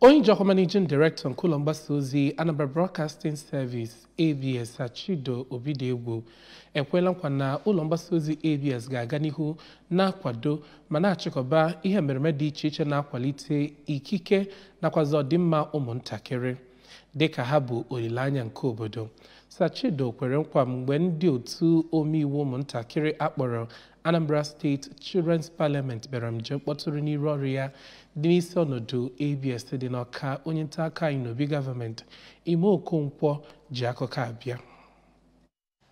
Onye ji ọkwa Managing Director nke ụlọ mgbasa ozi Anambra Broadcasting Service ABS, Chido Obidiegwu, ekwela nkwa na ụlọ mgbasa ozi ABS ga-aga n'ihu na-akwado ma na-achịkọba ihe mmereme dị iche iche na-akwalite ikike nakwazi ọdịmma ụmụntakịrị dịka ha bụ olileanya nke obodo. Sachido kwere nkwa mgbe ndị otu omeiwu ụmụntakịrị akpọrọ Anambra State Children's Parliament bịara njem kpọtụrụ n'iru ọrụ ya dị n'isi ọnọdụ ABS dị n'Awka. Onye nta akụkọ anyị n'obi gọọmenti Ime Okonkwo ji akụkọ abịa.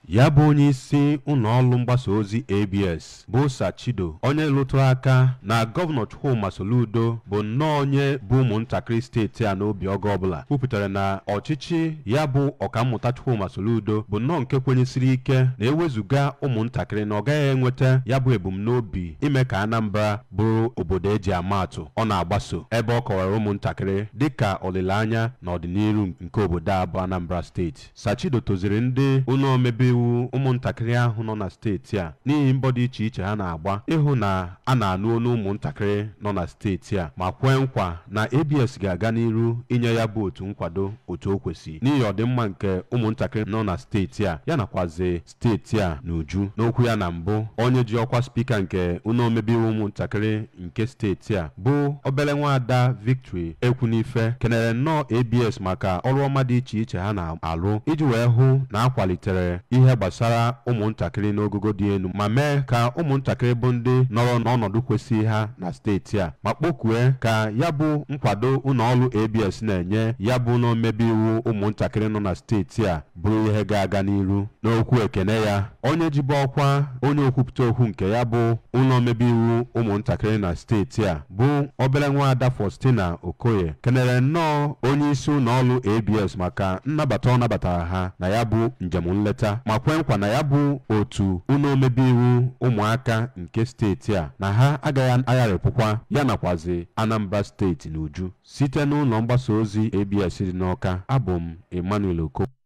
Ya bụ onye isi ụlọọrụ mgbasa ozi ABS bụ Sachido, onye lụtụrụ aka na Gọvanọ Chukwuma Soludo bụ nnọọ onye bụ ụmụntakịrị steeti a n'obi oge ọbụla, kwupụtara na ọchịchị ya bụ Ọkammụta Chukwuma Soludo bụ nnọọ nke kwenyesiri ike na ewezuga ụmụntakịrị na ọ gaghị enweta ya bụ ebumnobi ime ka Anambra bụrụ obodo eji ama atụ ọ na-agbaso, ebe ọ kọwara ụmụntakịrị dịka olileanya na ọdịnihu nke obodo a bụ Anambra Steeti. Sachido toziri ndị ụlọ omebe iwu ụmụntakịrị ahụ nọ na steeti a n'ihi mbọ dị iche iche ha na-agba ịhụ na a na-anụ olu ụmụntakịrị nọ na steeti a, ma kwee nkwa na ABS ga-aga n'iru inye ya bụ otu nkwado otu o kwesịrị n'ihi ọdịmma nke ụmụntakịrị nọ na steeti a ya nakwazi steeti a n'uju. N'okwu ya na mbụ, onye ji ọkwa spika nke ụlọ omebe iwu ụmụntakịrị nke steeti a bụ obere nwaada Victory Ekwunife kenere nnọọ ABS maka ọrụ ọma dị iche iche ha na-alụ iji wee hụ na akwalitere ihe gbasara ụmụntakịrị n'ogogo dị elu ma mee ka ụmụntakịrị bụ ndị nọrọ n'ọnọdụ kwesịrị ha na steeti a, ma kpọkue ka ya bụ nkwado ụlọọrụ ABS na-enye ya bụ ụlọ omebe iwu ụmụntakịrị nọ na steeti a bụrụ ihe ga-aga n'iru. N'okwu ekene ya, onye jibu ọkwa onye okwupụta okwu nke ya bụ ụlọ omebe iwu ụmụntakịrị na steeti a bụ obere nwaada Faustina Okoye kenere nnọọ onye isi ụlọọrụ ABS maka nnabata ọ nabatara ha na ya bụ njem nleta, ma kwe nkwa na ya bụ otu ụlọ omebe iwu ụmụaka nke steeti a na ha agaghị agharịpụkwa ya nakwazi Anambra Steeti n'uju. Site n'ụlọ mgbasa ozi ABS dị n'Awka, abụ m Emmanuel Okonkwo.